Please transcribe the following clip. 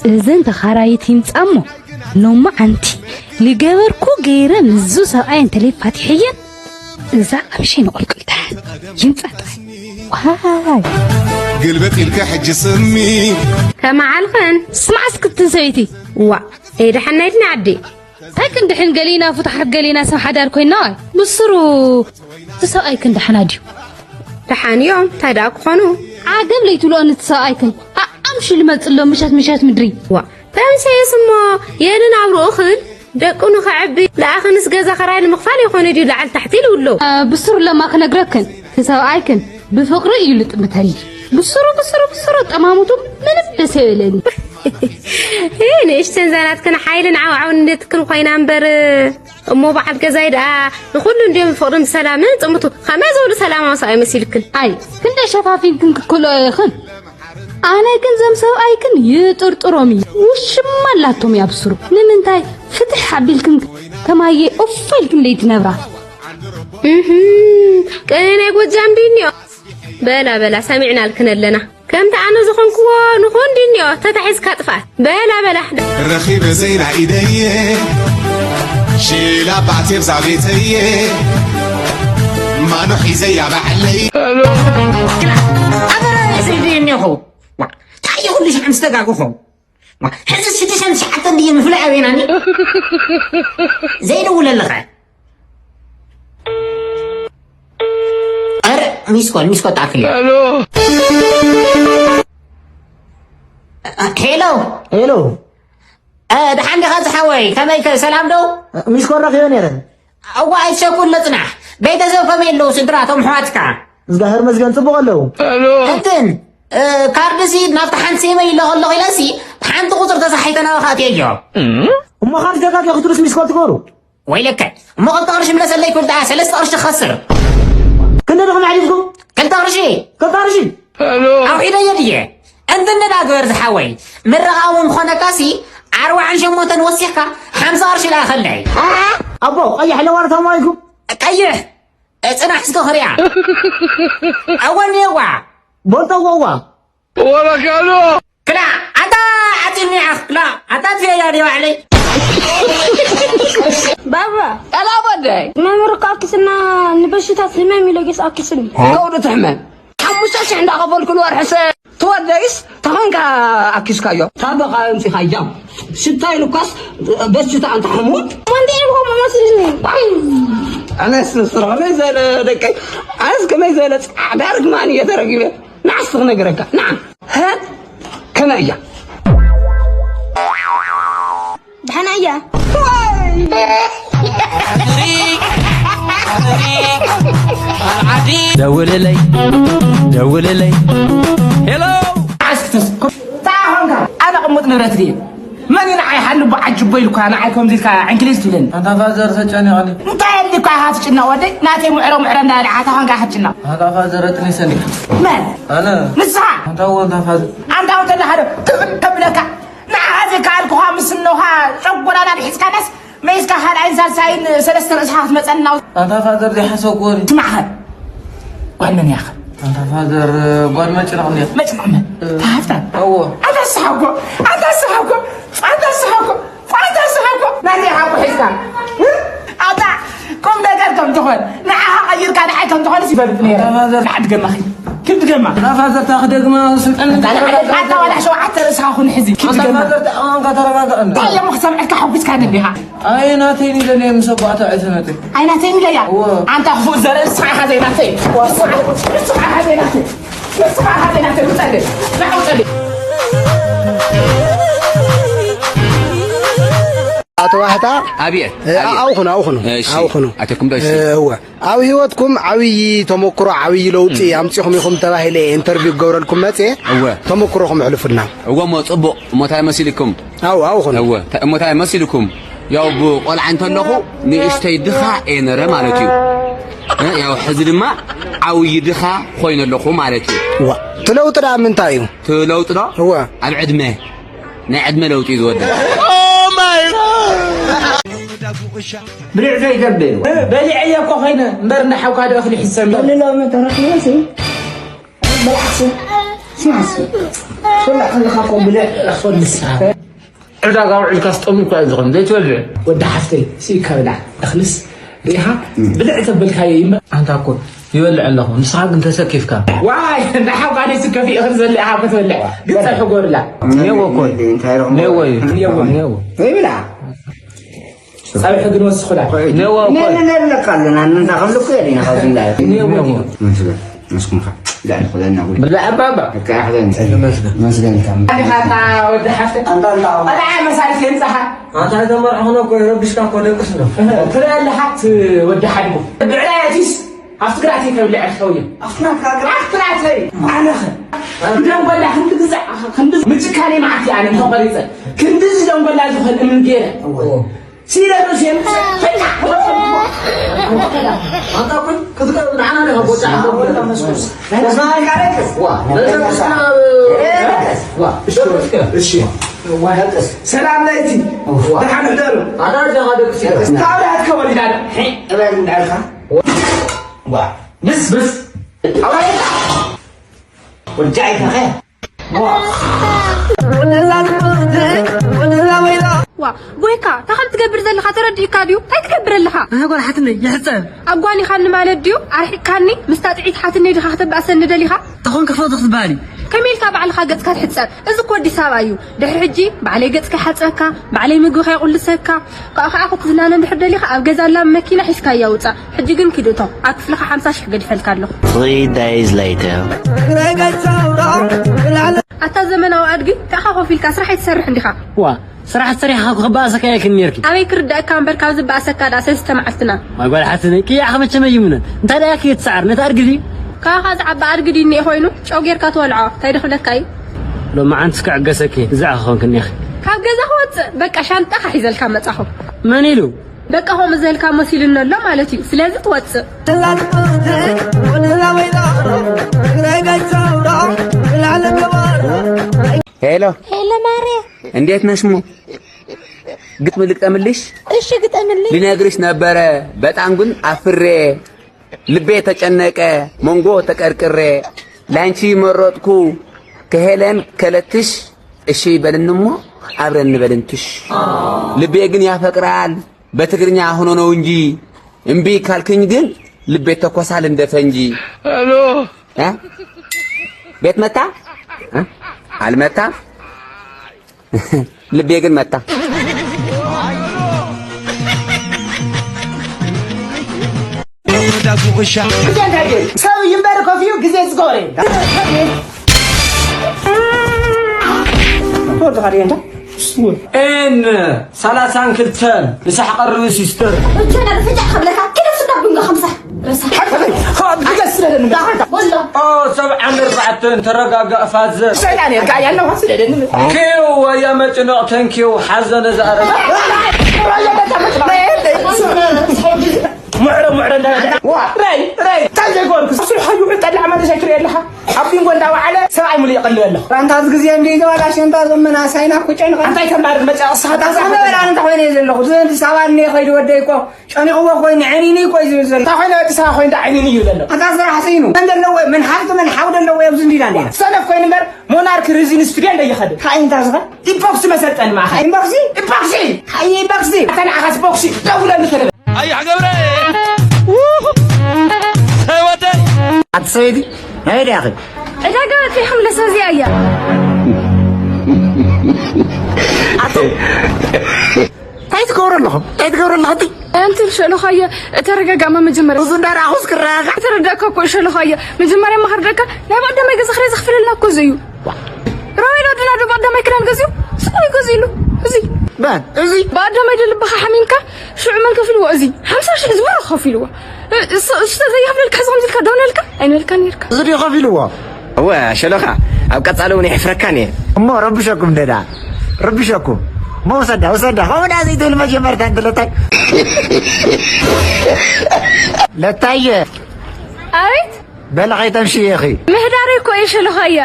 እዘን ተኻራይት ይምጻ እሞ ሎማዓንቲ ልገበርኩ ገይረ ምስዙ ሰብኣይ እንተለይ ፋቲሐየን እዛ ቀምሸይ ንቆልቁልታ ይምጻ ጥራይ። ዋይ። ግልበጥ ኢልካ ሕጂ ስሚ። ከመዓልኽን? ስማዕ እስክትን ሰበይቲ። ዋ፣ ኤ ደሓን ናይ ድና ዓዲ። እንታይ ክንድሕን ገሊና ፍታሓት ገሊና ሰብ ሓዳር ኮይና። ብስሩ እቲ ሰብኣይክን ደሓና ድዩ? ደሓን እዮም፣ እንታይ ደኣ ክኾኑ? ዓገብ ለይትብልኦ ነቲ ሰብኣይክን። ኣኣምሹ ልመጽእ ኣሎ ምሸት ምሸት ምድሪ። ዋ፣ ተምሴስ እሞ የንን ኣብርኡኽን ደቁ ንኸዕቢ ለኣኽንስ ገዛ ኸራይ ንምኽፋል ይኾነ ድዩ ላዕል ታሕቲ ኢሉ ኣሎ። እ፣ ብስሩ ለማ ክነግረክን፣ እቲ ሰብኣይክን ብፍቕሪ እዩ ልጥምተኒ። ብስሩ፣ ብስሩ፣ ብስሩ ጠማሙቱ ምንም ደስ ኣይብለኒ። እ፣ ንእሽተን ዛናትክን ሓይልን ዓውዓውን እንደትክን ኮይና እምበር፣ እሞ በዓል ገዛይ ደኣ ንኹሉ እንድዮም ብፍቕርን ብሰላምን ጽምቱ። ከመይ ዝበሉ ሰላማዊ ሰብኣይ መሲልክን? ኣይ፣ ክንደይ ሸፋፊንክን ክትክልኦ ኢኽን? ኣነ ግን ዘም ሰብኣይክን ይጥርጥሮም እዩ። ውሽማ ኣላቶም እያ ብስሩ። ንምንታይ ፍትሕ ኣቢልክን ከማየ ኦፍ ኢልክን ደይትነብራ? እህም፣ ቅኔ ናይ ጎጃም ድዩ እኒኦ? በላ በላ፣ ሰሚዕናልክን ኣለና። ከምቲ ኣነ ዝኾንክዎ ንኹን ድዩ እኒኦ? ተታሒዝካ ጥፍኣት። በላ በላ። ረኺበ ዘይና ኢደየ፣ ሺላ ባዕቴ ብዛ ቤተየ፣ ማኖ ሒዘያ ባዕለይ። ኣበራ ስልዲ እኒኹ። ዋ፣ እንታይ እዩ ኩሉ ሽሕ ምስ ተጋግኹ? ዋ፣ ሕዚ ሽዱሽተ ትሽዓተ እንድየ ምፍላይ ኣበይናኒ? ዘይደውለልኸ? ኣረ፣ ሚስኮል፣ ሚስኮል ተኣክል እያ። ሄሎ። ሄሎ። ሄሎ። እ፣ ደሓን ዲኻ ዝሓወይ? ከመይ ከ፣ ሰላም ዶ? ሚስኮል ረኺበ ነይረ። እዋ፣ ኣይትሸኩል መጽናሕ። ቤተሰብ ከመይ ኣለዉ ስድራ፣ እቶም ኣሕዋትካ? እግዚኣብሔር ይመስገን፣ ጽቡቕ ኣለዉ። እንትን፣ እ፣ ካርድሲ ናብታ ሓንቲ ሴመይ ኢለ ከለኹ ኢለሲ፣ ሓንቲ ቁጽሪ ተሳሒተ ናባኻ ኣትየዮ። እሞ ካርድ ደጋጊ ክትብልስ ሚስኮል ትገብሩ? ወይለከ፣ እሞ ክልተ ቅርሺ ምለሰለይ ክብል ደኣ ሰለስተ ቅርሺ ክኸስር። ክንደይ ዲኹም ኣሕሊፍኩም? ክልተ ቅርሺ። ክልተ ቅርሺ? ኣውሒደዮ ድየ? እንትን ደኣ ግበር ዝሓወይ፣ ምርቓ እውን ክኾነካሲ ኣርባዓን ሸሞንተን ወሲኽካ ሓምሳ ቅርሺ ለኣኸለይ። ኣቦ፣ ቀይሕ ለዋር ታማይኩም? ቀይሕ፣ እ፣ ጽናሕ እስከ ክሪኣ። ኣወኒ የዋ። ቦልጠዎ እዋ። ወረካዶ። ክላ፣ ኣታ ዓጢኒ ኣኽ፣ ክላ፣ ኣታ ትየያ ዲ ባዕለይ። ባባ። ጠላ ወደይ። መምህር እኮ ኣኪስና ንበሽታት ህመም ኢሎ ጌስ ኣኪስኒ። ከውዱ ትሕመም። ሓሙሽተ ሽሕ እንዳኸፈልኩ ንወርሒ ሰ-፣ ትወደይስ ተኾንካ ኣኪስካዮ። ታበኻ ኣምጺኻያ። ሽታ ኢሉካስ በሽታ ኣንታ ሕሙም። ወንዴ ኢልኩም መስልኒ። ኣነስ ስራ ከመይ ዘለ ደቀይ። ኣነስ ከመይ ዘለ ጻዕዳ ርግማን እየ ተረጊበ። ንዓስ ክነግረካ፣ ንዓ። ሃ? ከመይ እያ? ደሓና እያ። ደውልለይ፣ ደውልለይ። ሄሎ! ዓስክተስ፣ እንታይ ኾንካ? ኣነ ቅሙጥ ንብረት ድየ? መን እዩ ንዓይ ሓልቦ ዓጅቦ ኢልኳ ንዓይ ከምዚ ኢልካ ዕንክሊል ትብለኒ? ኣንታ ፋዘር ተጨኒቐኒ። እንታይ ኣሊኳ ኢኻ ትጭነቕ ወደይ? ናተይ ምዕሮ ምዕሮ እንዳበለ ዓታ ኾንካ ኢኻ ትጭነቕ። ኣንታ ፋዘር ኣጥኒሰኒ። መን? ኣነ። ንስኻ? ኣንታ እዎ ኣንታ ፋዘር። ኣንታ እዎ እንተለኻ ዶ ትኽን ከብለካ? ንዓኻ ዘይከኣልኩኻ ምስ እኖኻ ጨጎራና ድሒዝካናስ መይዝካ ካልኣይን ሳልሳይን ሰለስተ ርእስኻ ክትመጸና? ኣንታ ፋዘር ዘይሓሰብኩዎ ድዩ? ስማዕኸ። ጓል መን እያ ኸ? ኣንታ ፋዘር ጓል መጭነቕ እንድያ። መጭነቕ መን? እ። ታሃፍታ? እዎ። ኣንታ ስሓ እኮ፣ ኣንታ ስሓ እኮ፣ ኣንታ ስሓ እኮ፣ ኣንታ ስሓ እኮ። ናተይ ሓቁ ሒዝካ። እ? ኣታ ቁም ነገር ከም ትኾን፣ ንዓኻ ቀይርካ ንዓይ ከም ትኾንስ ይፈልጥ ነይረ። ኣንታ ፋዘር። ንዓ ድገማ ኺድ። ኪድ ድገማ። ኣንታ ፋዘር፣ እታ ክደግማ ስልጠን ኣታ ዋላ ሸውዓተ ርእስኻ ኩን ሕዚ። ኪድ ኣንታ ድገማ። ፋዘር፣ ተኣማንካ ተረጋግእ እንዳ። እንታይ እዮም ክሰምዐካ ሓጒስካ ደሊኻ? ኣይ ናተይ ኢለ ምስ ኣቦ ኣቶ ዕሰመተይ። ኣይ ናተይ ኢለያ? እወ። ኣንታ ክፉእ ዘርኢ ንስኻ ኢኻ ዘይናተይ። ንስኻ፣ ንስኻ ኢኻ ዘይናተይ። ንስኻ ኢኻ ዘይናተይ። ውጸለይ። ንዓ ውጸለይ። ኣቶ ዋሕታ፣ ኣብየ፣ እ፣ ኣብየ። ኣብኹኑ፣ ኣብኹኑ፣ እሺ። ኣብኹኑ። ኣተኩም ዶ፣ እሺ። እ፣ እወ። ኣብ ህይወትኩም ዓብዪ ተመክሮ፣ ዓብዪ ለውጢ እም። ኣምጺኹም ኢኹም ተባሂለ ኢንተርቪው ክገብረልኩም መጽየ። እወ። ተመክሮኹም ኣሕልፉልና። እወ፣ እሞ ጽቡቕ። እሞ እንታይ መሲልኩም? ኣው፣ ኣው ኹን። እወ፣ ተ-፣ እሞ እንታይ መሲልኩም? ያው ብቆልዓ እንተለኹ ንእሽተይ ድኻ እየ ነረ ማለት እዩ። እ፣ ያው ሕዚ ድማ ዓብዪ ድኻ ኮይነ ኣለኹ ማለት እዩ። ዋ፣ እቲ ለውጢ ደኣ ምንታይ እዩ? እቲ ለውጢ ዶ? እወ። ኣብ ዕድመ። ናይ ዕድመ ለውጢ እዩ ዝወድእ። ብልዕ ዘይገብር። እ፣ በሊዐዮ እኮ ኮይነ እምበር እንዳ ሓውካ ዶ እኽሊ ሒሰ እምበር። በልሎ መተረኽዮ ሲ። በላዕሲ። ትብላዕ ከለኻ እኮ ብልዕ እኮ ንስኻ። ዕዳጋ ውዒልካ ስጠሙ እኮ እዩ ዝኾን፣ ዘይትበልዕ። ወዲ ሓፍተይ፣ ስኢካ ብላዕ። እኽልስ ርኢኻ ብልዕ ተበልካዮ እዩ እምበር። ኣንታ እኮ ይበልዕ ኣለኹ፣ ንስኻ ግን ተሰኪፍካ። ዋይ፣ ንዓኻ እኳ ደይስከፍ እዩ እኽሊ ዘለ ኢኻ ክትበልዕ። ግን ጸብሒ ጎርላ። ኔዎ እኮ እዩ። እንታይ ኢልኩም? ኔዎ እዩ። ኔዎ። ኔዎ። ወይ ብላዕ። ጸብሒ ግን ወስኹላ። ኔዎ እኮ እዩ። ነብለካ ኣለና፣ እንዳ ከምልኩ የለና፣ ካብዚ እንዳ። ኔዎ። መስገን፣ መስኩምካ። ዳዕል ኹለና ጉድ። ብላዕ ኣባባ። በቃ፣ ኣሕለን። መስገን። መስገን፣ ታም። ኣንታ ወዲ ሓፍተ። ኣንታ፣ ኣንታ። ኣንታ መሳሪት የምጻኻ። ኣንታ ተመርዖ ኾነ እኮ፣ ረብሽካ እኮ ደቅስ ነው። ትረአ ኣለኻ፣ ት-፣ ወዲ ሓድጉ። ብዕራይ ኣቲስ፣ ኣብ ትግራተይ ከብልዕ ኣልከውየ። ኣብ ትግራተይ? ኣብ ትግራተይ። ኣነኸ። ብደንጎላ ክንዲ ግዛዕ፣ ክንዲ ምጭካኔ መዓልቲ ኣነ ተቆሪጸ። ክንዲ እዚ ደንጎላ ዝኾን እምን ገይረ። እዎ። ሲረዶ ሲየም፣ ፈታ። ኣንታ ኩን፣ ክትቀ-፣ ንዓና ዲኻ ቦጫ? ዋ፣ ዋ፣ እሺ፣ እሺ። ሰላም ለይቲ። ዋ። ደሓን ሕደሩ። ኣታ ዲኻ ደቅስ? ታውሪ ኣትከወል ይላል። ሒ፣ እበል እንዳልካ። ዋ። ብስ፣ ብስ። ኣውራ። ወጃይ ተኸ። ዋ፣ ጎይካ፣ እንታይ ከም ትገብር ዘለኻ ተረዲእካ ድዩ? እንታይ ትገብር ኣለኻ? ኣነ ጓል ሓትነይ፣ ይሕጸብ። ኣጓኒኻኒ ማለት ድዩ? ኣርሒቅካኒ? ምስታ ጥዒት ሓትነይ ዲኻ ክተባእሰኒ ደሊኻ? ተኾንካ ፈተኽ ትበሃል እዩ። ከመይ ኢልካ ባዕልኻ ገጽካ ትሕጸብ? እዚ እኮ ኣዲስ ኣበባ እዩ። ድሕሪ ሕጂ ባዕለይ ገጽካ ይሓጽበካ፣ ባዕለይ ምግብኻ ይቑልሰካ። ካብኡ ኸዓ ክትዝናነ እንድሕር ደሊኻ ኣብ ገዛ ኣላ መኪና ሒዝካያ ውጻእ። ሕጂ ግን ኪድ እቶ፣ ኣብ ክፍልኻ ሓምሳ ሽሕ ገዲፈልካ ኣለኹ። Three days later. ኣታ ዘመናዊ ኣድጊ፣ እንታይ ኢኻ ኮፍ ኢልካ ስራሕ ኣይትሰርሕን ዲኻ? ዋ፣ ስራሕ ሰሪሕኻ እኮ ክበኣሰካ እየ ክን ነርኪ። ኣበይ ክርዳእካ እምበር፣ ካብ ዝበኣሰካ ደኣ ሰለስተ መዓልትና። ዋይ ጓል ሓትነይ፣ ቅያሕ መቸም ኣይምነን። እንታይ ደኣ እያ ክትሰዓር? ነቲ ኣድጊ ድዩ? ካኻ ዝዓቢ ኣድጊ ድዩ እኒኤ ኮይኑ? ጨው ጌርካ ትበልዖ። እንታይ ዶ ክብለካ እዩ? ሎማዓንትስ ክዕገሰኪ፣ እዛ ክኾንክኒ ኢኺ። ካብ ገዛ ክወጽእ፣ በቃ ሻንጣኻ ሒዘልካ መጻኹ። መን ኢሉ? በቃ ከምኡ ዘልካ መሲሉኒ ኣሎ ማለት እዩ። ስለዚ ትወጽእ። ሄሎ። ሄሎ ማሬ። እንዴት ነሽ ሙ? ግጥሚ ልግጠምልሽ? እሺ ግጠምልኝ። ልነግርሽ ነበረ በጣም ግን አፍሬ፣ ልቤ ተጨነቀ፣ መንጎ ተቀርቅሬ፣ ላንቺ መረጥኩ ከሄለን ከለትሽ፣ እሺ በልንሞ አብረን እንበልንትሽ። ልቤ ግን ያፈቅራል፣ በትግርኛ ሆኖ ነው እንጂ፣ እምቢ ካልክኝ ግን ልቤ ተኮሳል እንደ ፈንጂ። ሄሎ። እ? ቤት መታ? እ? አልመታም። ልቤ ግን መታ። ሰብ ይንበር ኮፊዩ ግዜ ዝገበረ። ትወድኻ ድየ እንዳ? ኤን ሰላሳን ክልተን ንሳሕ ቀርቢ ሲስተር። እጆና ብፍንጫ ከብለካ፣ ኪድ ኣብ ስጋ ቡንጋ ከምሳ። ረሳ። ሓቂ፣ ብገስ ስለደኒ። ወሎ። ኦ፣ ሰብዓን ኣርባዕተን ተረጋጋእ ፋዘር። ሰይጣን እየ፣ ጋያ ኣለዋ ስለደኒ። ኪው ወያ መጭነቕ ተንኪው ሓዘነ ዝኣረገ። ሙዕረ፣ ሙዕረ እንዳበለ። ዋ፣ ረይ፣ ረይ፣ እንታይ ዘይገበርኩ? ስርሓዩ ጠላዕ ማለት ኣይትርኢ ኣለኻ? ኣብ ቢንጎ እንዳወዓለ ሰብኣይ ሙሉ የቐልብ ኣለኹ። ኣንታ ኣብዚ ግዜ እንዲ ዘበላ ሸንታ ዘመና ሳይና እኮ ጨንቐ። እንታይ ተማርር መጫ ቅስኻ ኣንታ ታዛ ዛዕባ በላ ኣንታ ኮይነ እየ ዘለኹ። እዚ ኣዲስ ኣበባ እኒኤ ኸይዱ ወደይ እኮ ጨኒቕዎ እኮ እዩ ንዕኒኒ እኮ እዩ ዝብል ዘሎ። እንታይ ኮይነ ኣዲስ ኣበባ ኮይኑ ኣዕኒኒ እዩ ዘሎ። ኣንታ ስራሕ ስኢኑ። መን ዘለዎ፣ መን ሃብቲ፣ መን ሓው ዘለዎ ኣብዚ እንዲና እንዲና። ሰነፍ ኮይኑ እምበር ሞናርክ ሪዝን ስቱድዮ እንደ ይኸደ። እንታይ እንታይ ዝኸ? ኢፖክሲ መሰልጠኒ ማእኸል። ኢፖክሲ? ኢፖክሲ! ኣይ ኢፖክሲ! ኣታ ንዓኻስ ቦክሲ ደውለሉ ተለለ። ኣያሕ ገብረ! ውሁ! ሰይ ወደይ! ኣቲ ሰበይቲ፣ ናይ ወዲያ ኸ? ዕዳጋ በጺሕኩም ለሰዚኣ እያ። ኣቲ እንታይ ትገብሩ ኣለኹም? እንታይ ትገብሩ ኣለኹም? ኣንቲ ሸሎኻየ ተረጋጋማ መጀመርያ። እዚ እንዳራኹስ ክረጋጋዕ። ተረዳእካ እኮ ሸሎኻየ። መጀመርያ ማኸርደካ ናይ ባዕዳማይ ገዛ ክራይ ዝኽፍለልና እኮ እዚ እዩ። ራዊል ወድና ዶ ባዕዳማይ ክዳን ገዚኡ? ስቕ ኢሉ ገዚእሉ። እዚ። መን? እዚ? ባዕዳማይ ዶ ልብኻ ሓሚምካ? ሽዑ መን ከፊልዎ እዚ? ሓምሳ ሽሕ ዝወረ ከፊልዎ። እ-፣ እሱ፣ እሱ ተዘይከፍለልካ ሕዚ ከምዚ ኢልካ ዶ ነልካ? ኣይነበልካ ነርካ። እዚ ድዩ ከፊልዎ? እወ፣ ሸሎኻ፣ ኣብ ቀጻሊ እውን የሕፍረካን እየ። እሞ ረብሸኩም ደዳ፣ ረብሸኩም። እሞ ውሰዳ፣ ውሰዳ። ከምኡ ደኣ ዘይትብል መጀመርታ እንተ ለታይ። ለታየ። ኣቤት። በለ ከይተምሽየኺ። ምህዳረይ እኮ እየ ሸሎኻየ።